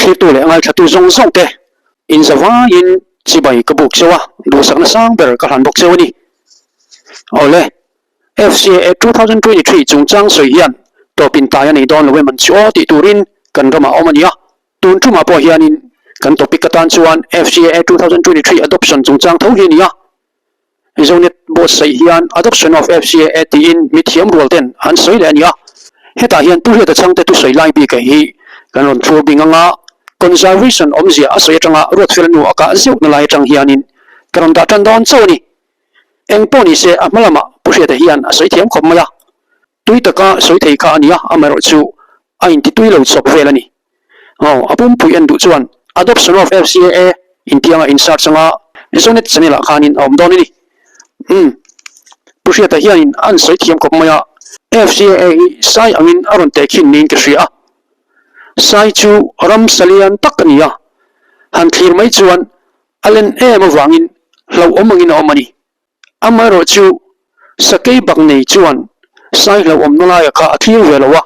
Thlirtu leh ngaithlatu zawng zawng te inzavaiin chibai ka buk cheu a, duhsakna sang ber ka hlan bawk cheu a ni. Awle, FCAA 2023 chungchang sawi hian tawp intai a nei dawn lo em an chu aw tih turin kan ramah a awm a ni a. Tun tumah pawh hianin kan topic atan chuan FCAA 2023 adoption chungchang tho hi a ni a. Zonet buatsaih hian Adoption of FCAA tiin mithiam rual ten an sawi leh a ni a. Hetah hian Pu Hriata Chhangte thusawi lai bik hi kan rawn thlur bing anga Conservation awmzia a sawi atanga Ruatfela nu a kah zeuhna lai atang hianin ka rawn dah tan dawn chauh a ni. Eng pawh ni se a hma lamah Pu Hriata hian a sawi thiam khawp mai a. Tui taka sawi thei kha a ni a, amaherawh chu a intitui lo chawp vel a ni. Aw, a pumpui en duh chuan Adoption of FCAA intianga in search anga Zonet channel ah khanin a awm dawn a ni. Umm, Pu Hriata hianin a an sawi thiam khawp mai a, FCAA hi sai angin a rawn tehkhin niin ka hria a. Sai chu ram salian tak a ni a, han thlir mai chuan a len em avangin hlauhawm angin a awm a ni. Amaherawh chu sakei bak nei chuan sai hlauhawmna laia kha a thlir ve lo a,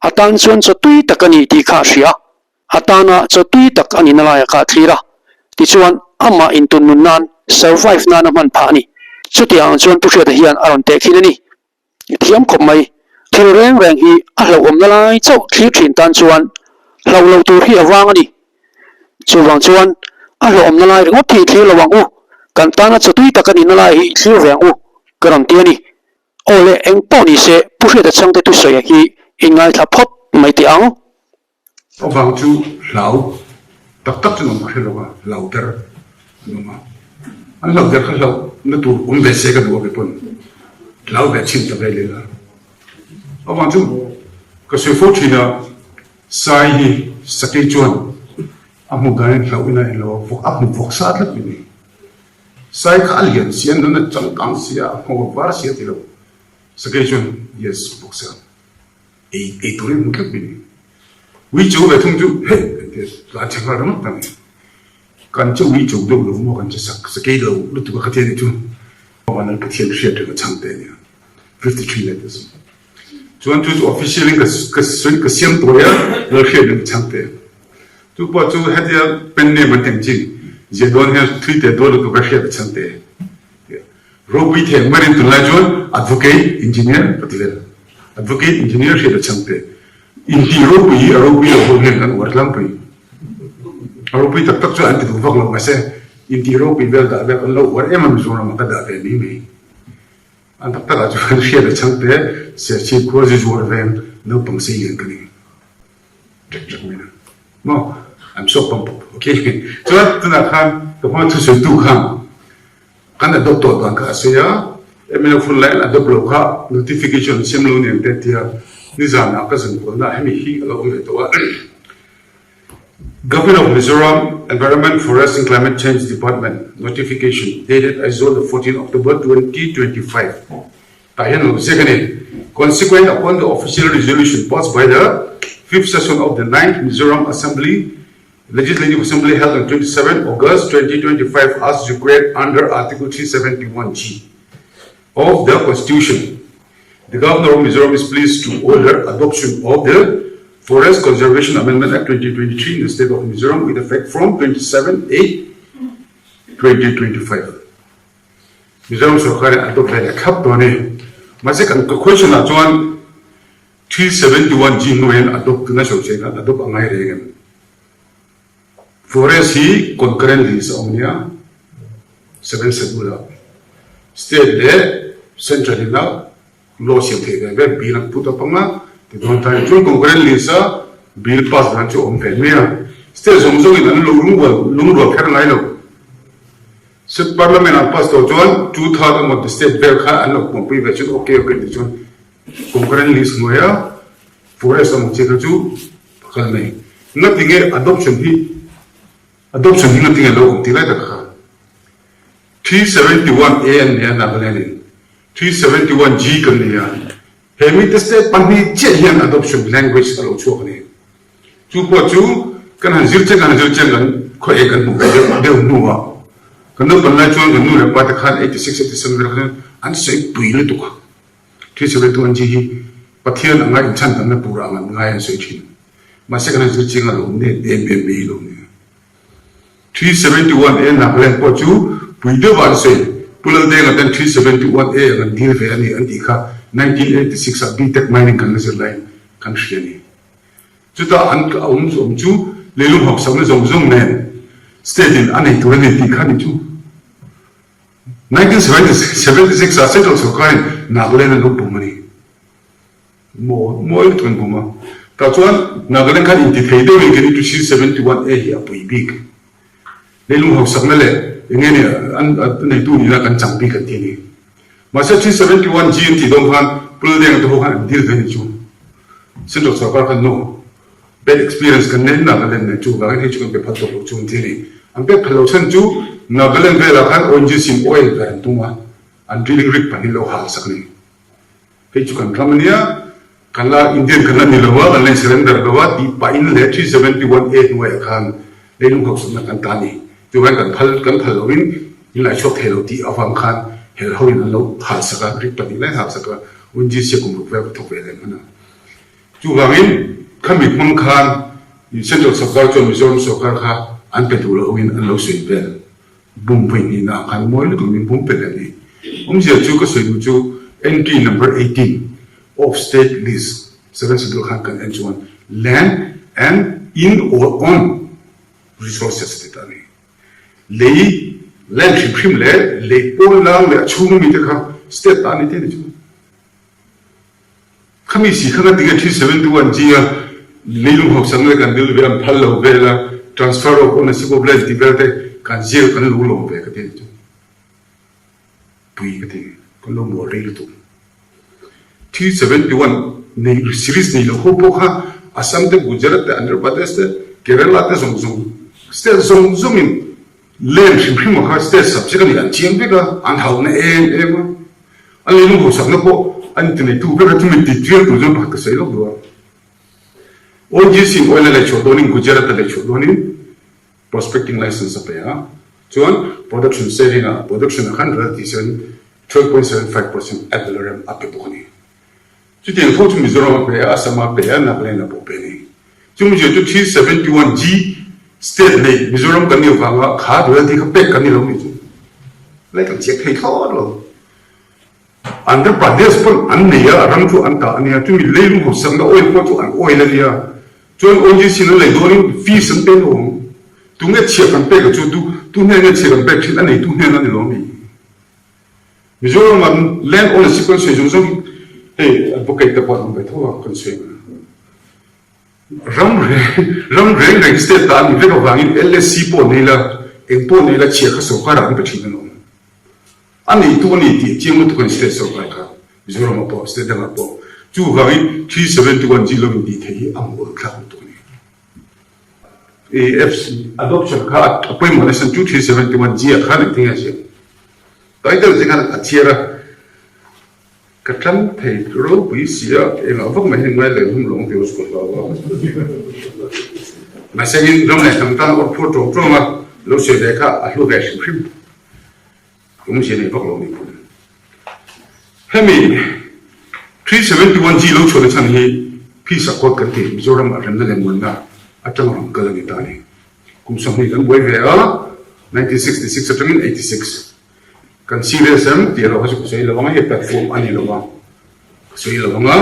a tan chuan chaw tui tak a ni tih kha a hria. A tana chaw tui tak a nihna laia kha a thlir a, tichuan amah intun nun nan, survive nan a hman phah a ni. Chutiang ang chuan Pu Hriata hian a rawn tehkhin a ni. I thiam khawp mai. Thil reng reng hi a hlauhawmna lai chauh thlir thin tan chuan hlauh loh tur hi a vang a ni. Chuvang chuan a hlauhawmna lai ringawt hi i thlir lo ang u, kan tana chawtui tak a nihna lai hi i thlir ve ang u, ka rawn ti a ni. Aw le, eng pawh ni se, Pu Hriata Chhangte thusawi hi i ngaithla phawt mai teh ang. Avang chu hlau tak tak chu an awm ka hre lo a, hlau der an awm a. An hlau der kha hlauh na tur awm ve se ka duh a kei pawn hlau ve chhin ta vel ila. Avang chu ka sawi fo thin a, Sai hi sakei chuan a hmuh danin hlauh in a en lo a, a hmu vawk sa tlat mai ni. Sai kha a lian si a, nun a changkang si a, a nghawk a var si a ti lo. Sakei chuan yes vawk sa. Ei ei turin hmu tlat mai ni. Ui cho ve thung chu hei kan ti a, tlan chhe nghal ringawt ta mai. Kan che ui cho deuh lo maw kan che sak sakei lo lutuk a kha tia ni chu. Van an Pathian hriat reng a chhang te a nia. 53 letters. Chuan chu chu official in ka ka sawi ka siam tawi a lal hriat reng a chhang te. Chu pawh chu hetia pen name an tih ang chi ziah dawn hian thui teh dawn lutuk a hriat a chhang te. Ropui thei ang berin tunlai chuan Advocate Engineer ka ti vel. Advocate Engineer hriat a chhang te. Intih ropui hi a ropui lo ho hian kan uar tlangpui. A ropui tak tak chuan an ti duh vak lo mahse intih ropui vel dah vel kan lo uar em a Mizoram ah ka dah ve mai mai. An tak tak ah chuan hriat a chhang te Serchhip khua zu zuar veng naupang sei lian ka ni. Ṭek ṭek mai na. Maw? I'm so pumped up. Okay. Chuan tunah khan ka hma thusawitu khan Kan adopt tawh dan kha a sawi a, mnf hun laiin adopt lo kha notification an siam lo nen te tia nizanah ka zan kualna ah hemi hi a lo awm ve tawh a. Government of Mizoram Environment, Forest and Climate Change Department Notification dated Aizawl the 14 October 2025 tah hian a lo ziak a ni. Consequent upon the official resolution passed by the fifth session of the ninth Mizoram Assembly Legislative Assembly held on 27 August 2025 as required under Article 371G of the Constitution. The Governor of Mizoram is pleased to order adoption of the Forest Conservation Amendment Act 2023 in the state of Mizoram with effect from 27 8 2025. Mizoram sorkarin adopt ve leh thlap tawh a ni. Mahse kan question ah chuan 371G hnuaiin adopt tuna sawi che khan adopt a ngai reng em? Forest hi concurrent list a awm nia, Seventh Schedule ah State leh Central in a law siam theih ve ve bill an put up anga tichuan tlai chuan concurrent list a bill pass dan chu a awm ve mai a. State zawng zawng in an lo lungrual lungrual kher ngai lo. State Parliament an pass tawh chuan two third emaw the state vel kha an lo puanpui ve chuan okay okay ti chuan Concurrent list hnuaia forest ang chi kha chu pakhat mai. Ngatinge adoption hi adoption hi ngatinge lo awm tih lai tak kha 371 A an nei a Nagaland in 371 G kan nei a he mite state pahnih chiah hian adoption language a lo chhuak a ni. Chu pawh chu kan han zir chiang kan han zir chiang kan khaw eng kan hmuh ve deuh deuh hnuah kan naupan lai chuan kan nu leh pa te khan 86 87 vel kha chuan an sawi pui lutuk a. 371 G hi Pathian anga inchhan tamna tur ang an ngai an sawi thin. Mahse kan han zir chiang a lo nep em em mai lo nia. 371 A Nagaland pawh chu pui deuhah an sawi. Pu Laldenga ten 371 A ang an dil ve a ni an tih kha 1986 ah B-Tech Mining kan la zir laiin kan hria a ni. Chutah an awm awm chu leilung hausakna zawng zawng nen state in a nei tur a ni tih kha ni chu. 1976 ah Central sorkarin Nagaland an lo bum a ni. Maw mawi lutuk an bum a. Tah chuan Nagaland khan intithei deuhin kan i 371 A hi a pui bik. Leilung hausakna leh eng nge ni an neitu nihna kan chang bik an ti a ni. Mahse 371 G an tih dawn khan Pu Laldenga te ho khan an dil ve ni chu. Central sorkar khan no. Bad experience kan nei Nagaland nen chu vangin hei chu kan pe phal tawh lo chu an ti a ni. An pek phal lo chhan chu Nagaland velah khan ONGC in oil ber an tum a, an drilling rig pahnih lo hal sak a ni. Hei chu kan ram a nia, kan la Indian kan la ni lo a, kan la in surrender lo a tih pahin leh 371 A hnuaiah khan leilung hausakna kan ta a ni. Chuvangin kan phal kan phal loin in lai chhuak thei lo tih avang khan hel hoin an lo hal sak a, rik pahnih lai hal sak a, UNGC a kum ruk vel ka thawk ve leh hman a. Chuvangin khami hmang khan Central Sorkar chuan Mizoram Sorkar kha an pe duh loh angin an lo sawi vel. Bum vawi hnihna ah khan mawi lutuk min bum pe leh a ni. Awmzia chu ka sawi duh chu entry number 18 of state list seven schedule khan kan en chuan land and in or on resources ti ta a ni. Lei land hrim hrim leh lei pawn lang leh a chhung ami te kha state ta a ni te ni chu. Khami si kha nga tinge 371 G a leilung hausakna le kan dil ve an phal lo vel a, transfer of ownership of land tih vel te kan zir kan lo lawm ve ka ti chu pui ka ti kan lo mual rei lutuk. 371 nei series nei lo ho pawh kha Assam te Gujarat te Andhra Pradesh te Kerala te zawng zawng state zawng zawng in land hrim hrim ah kha state subject a nih an chiang vek a an hauhna em em a. A leilung hausakna pawh a intineitu ber a chumi ti tir tur chuan pakhat ka sawi lawk duh a. ONGC in oil a lei chhuah dawnin Gujarat a lei chhuah dawnin prospecting license a pe a, chuan production sharing ah production ah khan royalty chuan 12.75% ad valorem a pe bawk a ni. Chutiang tho chu Mizoram a pe a, Assam a pe a, Nagaland a pawh pe a ni. Chumi zir chu 371G state nei Mizoram kan nih avanga kha royalty kha pek kan ni lo nih chu lai kan chiah thei thlawt lo. Andhra Pradesh pawn an nei a, ram chu an ta a nia, chumi leilung hausakna oil pawh chu an oil a nia. Chuan ONGC in an lei dawnin fees an pe lo ang. Tunge chhiah kan pek a chu tu tu hnen nge chhiah kan pek thin a neitu hnen a ni lo a mi. Mizoram ah land ownership kan sawi zawng zawng hi hei advocate te pawh an awm ve tho a kan sawi ang. Ram reng ram reng reng state ta a nih vek avangin LSC pawh nei la, eng pawh nei la chhia kha sorkar ah an pe thin an awm. A neitu a ni tih chiang lutuk a ni state sorkar kha, Mizoram ah pawh, state dangah pawh. Chuvangin 371 zih lo in tih theih hi a mawl thlak lutuk a ni. AFC adoption kha a pawimawh nasa chu 371 G ah khan engtin nge a ziak? Title te khan a chhiar a. Ka tan thei ropui si a, engah vak mai hian ngai leh hlum lo ang tih chu ka hlau a. Mahse in ram leh hnam tan awr phur tawng tawng a, lo sawi ve kha a hlu ve hrim hrim. Awmzia nei vak lo ni phun. Hemi 371G lo chhuahna chhan hi Peace Accord kan ti, Mizoram ah remna leh muanna atanga rawn kal a ni ta a ni. Kum 20 kan buai ve a, 1966 atangin 86. Kan serious em tih erawh kha chu ka sawi lo ang a, hei platform a ni lo a, ka sawi lo ang a,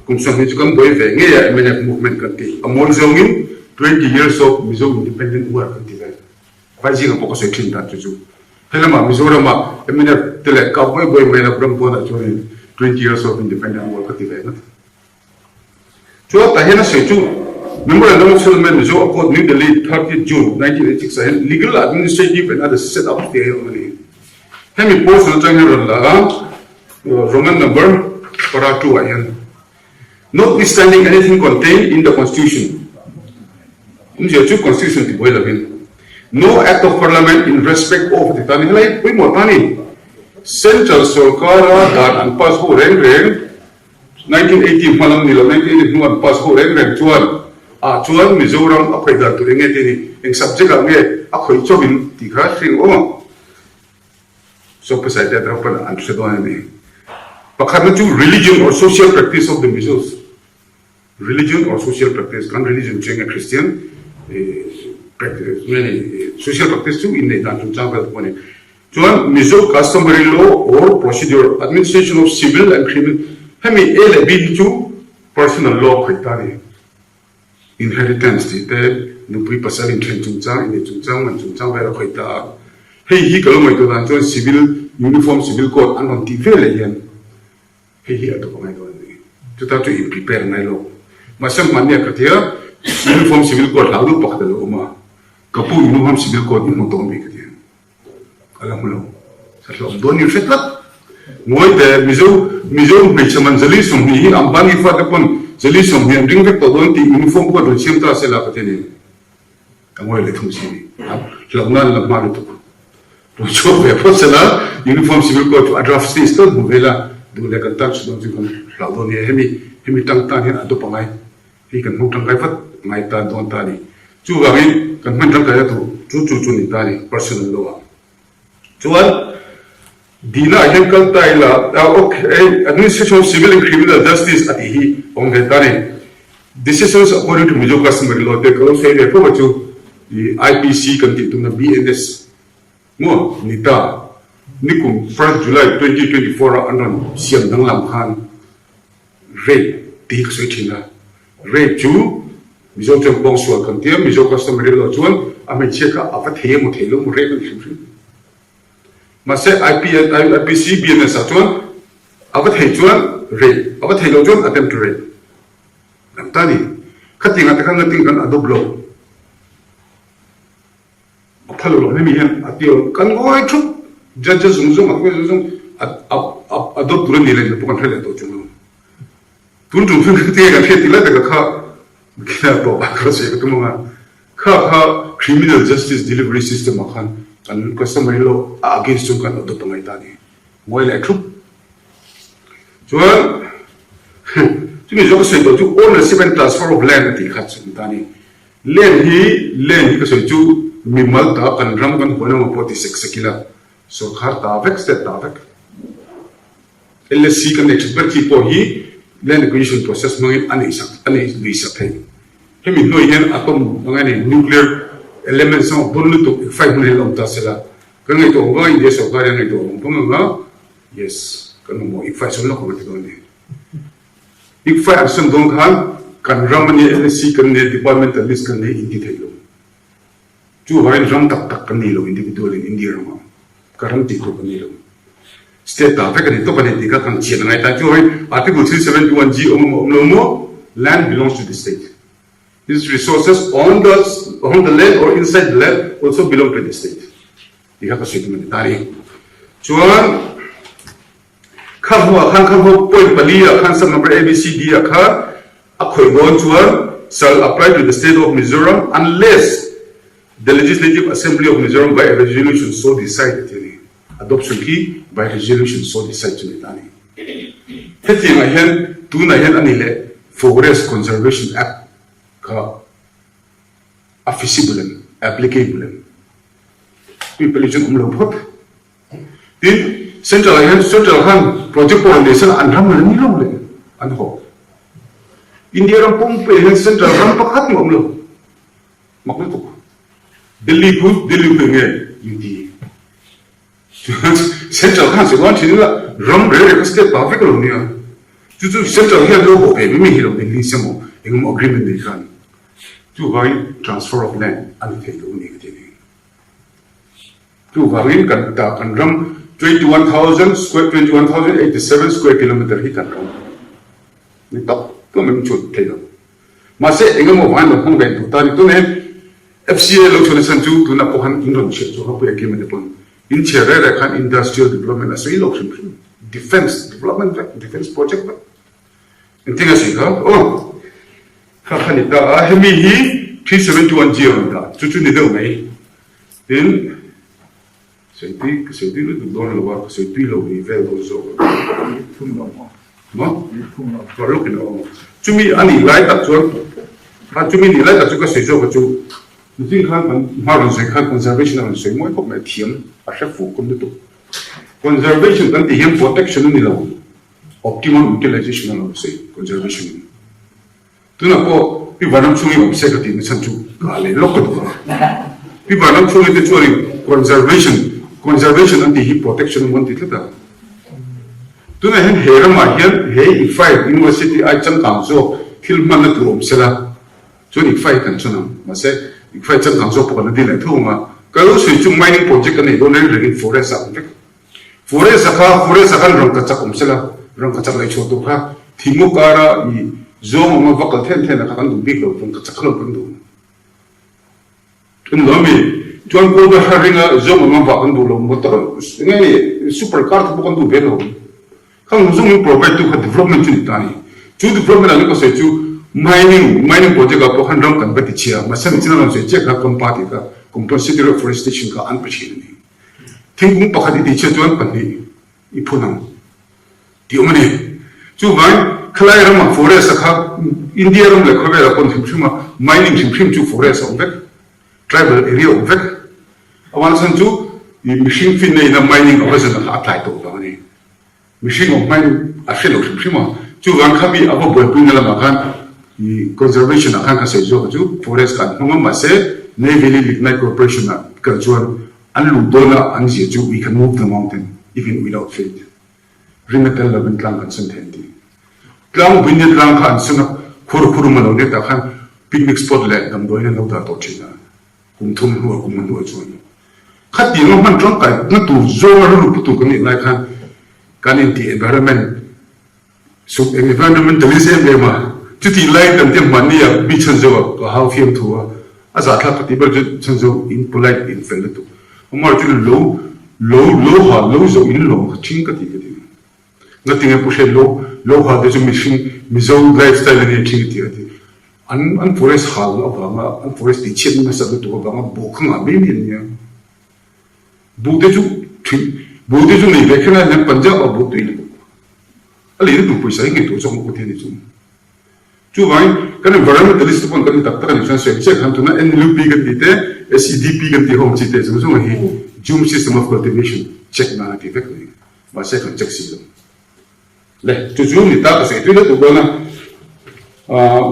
kum 20 chu kan buai ve ngei a mnf movement kan tih a mawi zawngin 20 years of Mizo Independent War kan ti vel. Vai zingah pawh ka sawi thin dan chu chu. Helamah Mizoramah mnf te leh kap buai buai mai lo ram pawnah chuanin 20 years of Independent War ka ti ve ngat. Chuan tah hian a sawi chu Memorandum of Settlement Mizo Accord New Delhi 30 June 1986 ah hian Legal, Administrative and Other Set Up tih a awm a ni. Hemi portion atang hian rawn la a, Roman number para 2 ah hian Notwithstanding anything contained in the Constitution awmzia chu Constitution ti buai lovin No Act of Parliament in respect of ti ta ni helai pawimawh ta ni Central sorkara dan an pass ho reng reng 1980 hma lam ni lo, 1980 hnu an pass ho reng reng chuan ah chuan Mizoram a khawih dan tur eng nge tih a ni, eng subject ah nge a khawih chawp in tih kha hring awm ang. Sawpasai te atang pawn an hre dawn a ni. Pakhatna chu religion or social practice of the Mizos. Religion or social practice, kan religion chu enge Christian practice nge ni social practice chu inneih dan chungchang vel pawh a ni. Chuan Mizo customary law or procedure, administration of civil and criminal hemi A leh B hi chu personal law khawih ta a ni. Inheritance tih te, nupui pasal inthen chungchang, inneih chungchang, man chungchang vel a khawih ta a. Hei hi ka lo ngaihtuah dan chuan civil uniform civil code an rawn tih veleh hian Hei hi a tawp a ngai dawn a ni. Chuta chu in prepare ngai lo. Mahse hmannia ka tia Uniform Civil Code hlau deuh pakhat a lo awm a, ka pu Uniform Civil Code i hmu tawh mi ka ti. A la hmu lo. Ka hlawm dawn ni hre tlat. Ngawi teh, Mizo Mizo hmeichhe man zali 20 hi Ambani fate pawn zali 20 an ring vek tawh dawn tih Uniform Code rawn siam ta se la ka ti a ni. Ka ngawi leh thung si a ni. Hlauhna an la hma lutuk. Rawn chhuak ve phawt sela, Uniform Civil Code chu a draft stage tal hmu ve la, duh leh kan tan chhun dawn chu kan hlauh dawn nia. Hemi hemi tang tan hian a dawp a ngai. Hei kan hmang tangkai vat ngai tan dawn ta a ni. Chuvangin kan hman tangkaina tur chu chu chu ni ta a ni, personal law ah. Chuan Dina ah hian kal ta ila, ok, Administration of Civil and Criminal Justice a tih hi awm ve ta a ni. Decisions according to Mizo customary law te ka lo sawi ve fo a chu IPC kan tih tumna BNS maw ni ta nikum first July 2024 ah an rawn siam danglam khan rape tih hi ka sawi thin a, rape chu Mizo chuan pawngsual kan tia Mizo customary law chuan a hmeichhia kha a va thei emaw thei lo maw rape a ni hrim hrim. Mahse IPC BNS ah chuan a va thei chuan rape a va thei lo chuan attempt to rape. Kan ta ni. Khatiangah te khan ngatin kan adopt lo. A phal lo hemi hian a ti awm. Kan ngawi thup. Judges zawng zawng a khawi zawng zawng adopt tur a ni leh ni pawh kan hre leh tawh chung lo. Tun tum chu khatiang kan hriat ti lai taka kha khina tawp ah ka sawi ka tum anga kha kha criminal justice delivery system ah khan kan customary law a against chung kan adopt angai ta ni. Ngawi leh thup. Chuan chumi zawk ka sawi tawh chu ownership and transfer of land a tih kha chu ta ni. Land hi land hi ka sawi chu mimal ta kan ram kan huan emaw pawh ti sek sek ila sorkar ta vek state ta vek LSC kan nei that ber chi pawh hi land acquisition process hmangin a neih sak a neih lui sak thei. Hemi hnuai hian atom anga nei nuclear elements emaw bon lutuk eng fai hmun hian la awm ta sela kan ngaihtuah ang vang a India sorkar hian ngaihtuah ang vang anga Yes, kan mamawh ICFAI sawn lawk ang a ti dawn a ni. ICFAI an sawn dawn khan kan ram a nia, LSC kan nia, departmental list kan nia inti thei lo. Chuvangin ram tak tak kan nei lo individual in India ramah ka ram tih tur kan nei lo. State ta vek a ni tawp a ni tih kha kan chian a ngai ta. Chuvangin Article 371 G awm emaw awm lo maw, land belongs to the state. Its resources on the on the land or inside the land also belong to the state. Tih kha ka sawi tum a ni ta a ni. Chuan kha hnuah khan kha hnu point pali ah khan sub number A B C D ah khan a khawih dawn chuan shall apply to the state of Mizoram unless the Legislative Assembly of Mizoram by a resolution so decide a ti a ni. Adoption khi by resolution so decide chu ni ta a ni. Hetiangah hian tunah hian a ni leh Forest Conservation Act kha a feasible em, applicable em? Tui pali chuan awm lo phawt. Tin, Central ah hian Central khan project pawh rawn nei sela an ram an ni lo leh an haw. India ram pumpuiah hian Central ram pakhat mah awm lo. Mak lutuk. Delhi khu Delhi khu eng nge UT. Chuan Central khan sawi dawn thin ila ram reng reng kha state pa vek lo nia. Chu chu Central hian lo haw ve mai mai hi lo Delhi siam engemaw agreement nei khan. Chuvangin transfer of land a ni thei lo a ni ka ti a ni. Chuvangin kan ta kan ram 21,000 square 21,087 square kilometer hi kan ram ni tawp tawp mai min chhut thei lo. Mahse engemaw vangin lo hmang ve duh ta a ni. Tunah hian FCA lo chhuahna chhan chu tunah pawh khan in rawn chhiah chu Hapui Akim a ti pawn in chhiar reng reng khan industrial development a sawi lo hrim hrim defence development vek defence project vek Engtin a sawi kha? Aw, kha kha ni ta a, hemi hi 371 G a rawn dah, chu chu ni deuh mai. Tin, sawi tui, ka sawi tui lutuk dawn lo a, ka sawi tui lo ni vel dawn zawk a. Thum lo maw? Maw? Thum lo. Tawh lawkin a awm. Chumi a nih lai tak chuan, a chumi nih lai tak chu ka sawi zawk a chu, nitin khan kan hma rawn sawi khan conservation a rawn sawi mawi khawp mai, a thiam, a hre fuh kawm lutuk. Conservation kan tih hian protection a ni lo. Optimum utilization a lo sawi conservation in. Tunah pawh Pi Vanramchhungi awm se ka tihna chhan chu ka leh lawk ka duh a. Pi Vanramchhungi te chuanin conservation, conservation an tih hi protection emaw an ti tlat a. Tunah hian he ramah hian he ICFAI University ai changkang zawk thil hmanna tur awm sela chuan ICFAI hi kan chhawn ang. Mahse ICFAI changkang zawk pawh kan la dil leh tho ang a. Ka lo sawi chu mining project kan nei dawn reng rengin forest ah awm vek. Forest a kha forest ah khan rangka chak awm sela rangka chak leh chhuah tur kha thingmu kara i zawng anga va kal then then a kha kan duh bik lo rangka chak kha lo kan duh. Kan lo ami chuan kawl va hra ringa zawng anga vah kan duh lo motor enge ni super car te pawh kan duh ve lo. Khang zawng in provide tu kha development chu ni ta ni. Chu development ah hian ka sawi chu mining mining project ah pawh khan ram kan va ti chhia mahse michina rawn sawi chiah kha company tih kha compensatory afforestation kha an pe thin a ni. Thingkung pakhat i tihchhiat chuan pahnih i phun ang tih awm a ni. Chuvangin khalai ramah forest a kha India ram leh khawvelah pawn hrim hrim a mining hrim hrim chu forest a awm vek, tribal area a awm vek. Avan chhan chu mihring finna ina mining a va zan a kha a tlai tawh vang a ni. Mihring awm hmain a hre lo hrim hrim a, chuvang kha mi a va buaipuina lamah khan i conservation ah khan ka sawi zawk a chu forest kha an hmang a, mahse Neyveli Lignite Corporation ah kal chuan an luh dawn a an zia chu we can move the mountain even without faith ring a tel lovin tlang kan sawn thei an ti. Tlang Bunya tlang kha an sawn a, khur khur um a lo nia tah khan picnic spot leh damdawiin an lo dah tawh thin a. Kum thum hnuah kum nga hnuah chuan khatiang a hman tangkai na tur zawnga rilru pu tur kan nih lai khan kan intih environment suk eng environmentalist em em a, chutih lai kan te hmanni ah mi chhan zo ah ka hau fiam thu a, a zahthlak ka tih ber chu chhan zo in polite in fel lutuk amah chu lo lo lo ha lo zo in lawm kha thing ka tih ka ti. Ngatinge pu hriat lo lo hal te chu mihring Mizo life style ania thing a ti a ti. An an forest hal avanga an forest tih chhiat nasa lutuk avanga buh kha ngah mai mai an nia. Buh te chu thing buh te chu nei ve kher lai hian Punjab ah buh tui lutuk a lei lutuk pawisa hi ngaihtuah zawk mawk a ti a ni chu. Chuvangin kan environmentalist te pawn kan ni tak tak a nih chuan sawi chiah khan tuna NLUP kan tih te SEDP kan tih ho ang chi te zawng zawng hi Jhum system of cultivation check nan a ti vek a ni. Mahse kan check si lo. Le, chu chu ni ta ka sawi tui lutuk dawn a. Aah,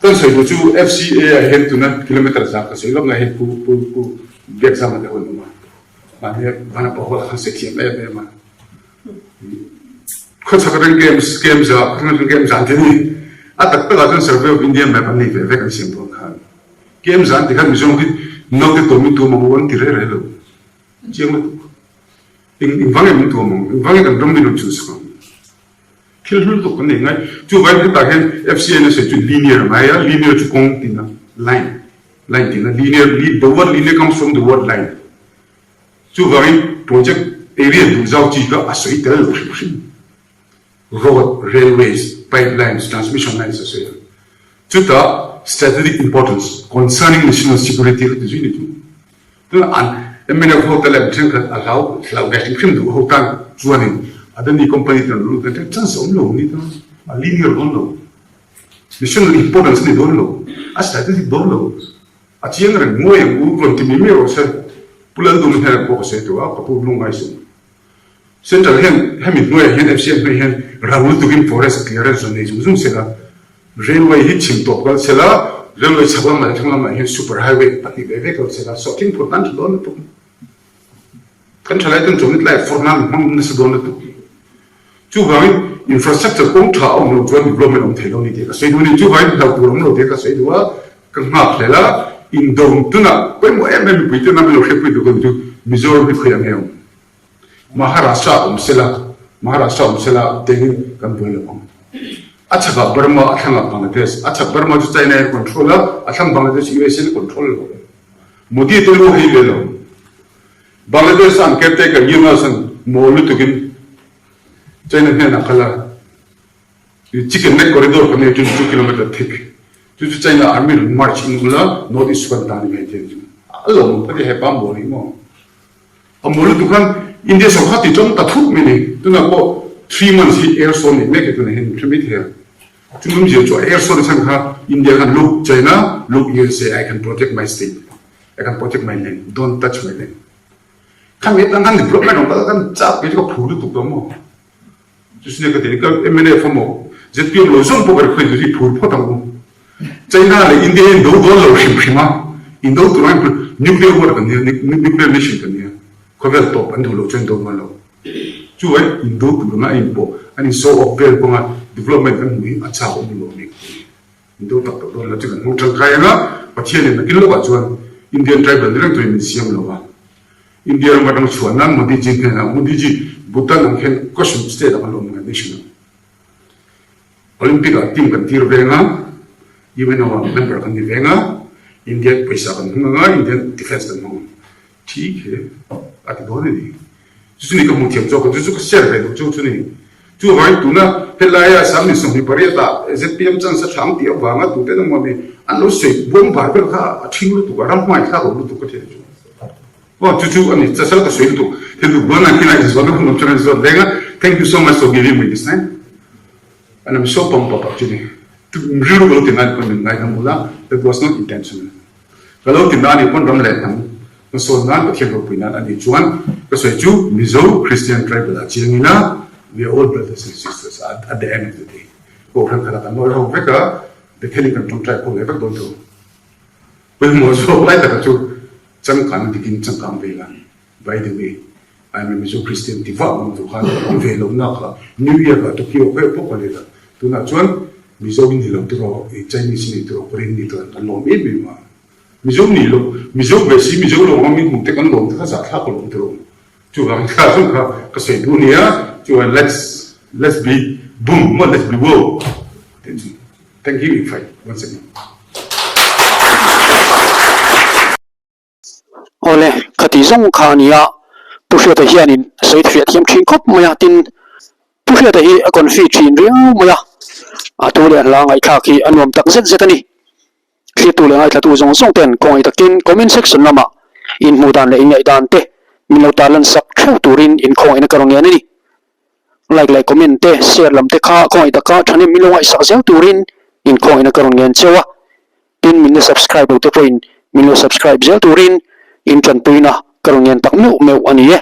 kan sawi duh chu FCA ah hian tuna kilometer zah ka sawi lawk ngai hei pu pu pu Biakzama te hun awm a. Mahni Vanapa hall ah khan sawi thiam em em a. Khawchhak atang kem kem zah khawchhak atang kem zan te ni. A tak tak ah chuan Survey of India map an nei ve vek an siam dawn khan. Kem zan ti khan Mizoram hi naute tawmin tuam ang u an ti reh reh lo. Chiang lutuk. Eng eng vang em min tuam ang? Eng vang em kan ram min rawn chhuhsak ang? Thil hlu lutuk kan nei ngai. Chuvangin hetah hian FCN a sawi chu linear a ngai a, linear chu kawng tihna, line, line tihna, linear, the word linear comes from the word line. Chuvangin project area duh zau chi kha a sawi tel lo hrim hrim. Road, railways, pipelines, transmission lines a sawi a. Chutah strategic importance concerning national security kha ti zui ni thung. Tuna an mnf ho te leh mi thenkhat a hlau hlau ve hrim hrim duh ho tan chuanin Adani company te rawn lut ve chance a awm lo ni ta. A linear dawn lo. National importance a ni dawn lo. A strategic dawn lo. A chiang reng nguai ang u rawn ti mai mai rawh se. Pu Laldum hnenah pawh ka sawi tawh a, ka pu lungngai suh. Central hian hemi hnuaiah hian FCM hnuaiah hian rang lutukin forest clearance rawn nei zung zung sela, railway hi chhim tawp kal sela, railway chhak lamah leh thlang lamah hian super highway pahnih ve ve kal sela, sawhthing phur nan tha dawn lutuk. Kan thalai ten chawhni tlaiah phur nan hmang nasa dawn lutuk. Chuvangin infrastructure kawng tha a awm loh chuan development a awm thei lo a ni tih ka sawi duh a ni. Chuvangin hlauh tur a awm lo tih ka sawi duh a, ka nghak hlel a, indawm tunah pawimawh em em mipui tena min lo hriatpui duh ka duh chu Mizoram hi khawiah nge awm? Maharashtra awm sela, Maharashtra awm sela tengin kan buai lo ang. A chhakah Burma, a thlangah Bangladesh. A chhak Burma chu China in a control a, a thlang Bangladesh USA in a control lo. Modi te lu hei ve lo. Bangladesh an caretaker Yunus an mawl lutukin China hnenah kal a, Chicken Neck Corridor kan nei 22 kilometer thick chu chu China army rawn march in ula North East chu kan tan ni mai thei chu. A lawm ka ti hepa mawl hi maw. A mawl lutuk khan India sawrkar ti tawng ta thut mai ni. Tunah pawh three months hi air show nei mek hi tunah hian hre mai thei a. Chu awmzia chu air show na chhan kha India khan look China, look USA, I can protect my state. I can protect my land, don't touch my land. Khan nge tang khan development rawng kal kan chak ke chu ka phu lutuk lo maw. Chu sine ka ti ka MNF emaw ZPM lo zawng pawh ka ri khawih duh hi phur phawt ang u. China leh India hi an do dawn lo hrim hrim a, indo tur ang in nuclear war kan nia, nuclear nation kan nia, khawvel tawp an duh loh chuan an do dawn lo. Chu ai indo tur anga a inpawh, an in show off vel kawnga development kan hmuh hi a chak awm lo a ni ka ti. Indo tak tak dawn lo chu kan hmang tangkai anga Pathianin nakin lawkah chuan Indian tribal ni reng turin min siam lo va. India ram atang chhuah nan Modi ji hnenah Modi ji Bhutan ang hian caution state ang an awm ngai nation ang. Olympic ah team kan tir veng a, UNO ah member kan ni veng a, Indian pawisa kan hmang anga Indian defence kan hmang ang. Thi khi a ti dawn a ni. Chu chu ni ka hmuh thiam zawk a, chu chu ka share ve duh chu chu ni. Chuvangin tuna helaia Sangni 28 ah zpm chance a thlang tih avanga tute emaw ni an lo sawi buang bar vel kha a thing lutuk a, ram hmai thlak lo lutuk ka thiam chu. Aw chu chu a ni, chasal ka sawi lutuk. Thil duh buan ang khin a inzawhna hun awm chuan a inzawt veng a, thank you so much for giving me this time and I'm so pumped up actually. Rilru ka lo ti ngai pawn min ngaidam ula, that was not intentional. Ka lo ti na anih pawn ram leh hnam hmasawn nan Pathian ropui nan anih chuan ka sawi chu Mizo Christian tribal ah chiang ila we are all brothers and sisters at the end of the day. Kohhran khat ah kan nawi ho vek a, Bethel in kan tawngtai pawh ve vek dawn tho. Pawimawh zawk lai taka chu changkang dikin changkang ve la. By the way, I'm a Mizo Christian ti vah awm tur khan ka awm ve lo na kha New York ah Tokyo khawiah pawh ka let a, tunah chuan Mizo in ni lo tur aw, Chinese in ni tur aw, Korean ni tur an kan lawm em em a. Mizo nih lo, Mizo ve si Mizo lo anga min hmuh te kan lawm te kha zahthlak a lawm tur awm. Chuvangin kha chu kha ka sawi duh nia, chuan let's let's be boom maw let's be wow tih chu. Thank you in fact once again. Awle, khati zawng kha a ni a, Pu Hriata hianin a sawi hriat thiam thin khawp mai a, tin, Pu Hriata hi a confi thin riau mai a, a thu leh hla ngaihthlak hi a nuam tak zet zet a ni. Hriattu leh ngaithlatu zawng zawng ten khawngaih takin comment section lamah inhmuh dan leh inngaih dan te min lo tarlan sak theuh turin inkhawngaihna ka rawn ngen a ni. Like leh comment te, share lam te kha khawngaih taka thahnem min lo ngaihsak zel turin inkhawngaihna ka rawn ngen cheu a. Tin, min la subscribe lo te pawhin min lo subscribe zel turin in tanpuina ka rawn ngen tak meuh meuh a ni e.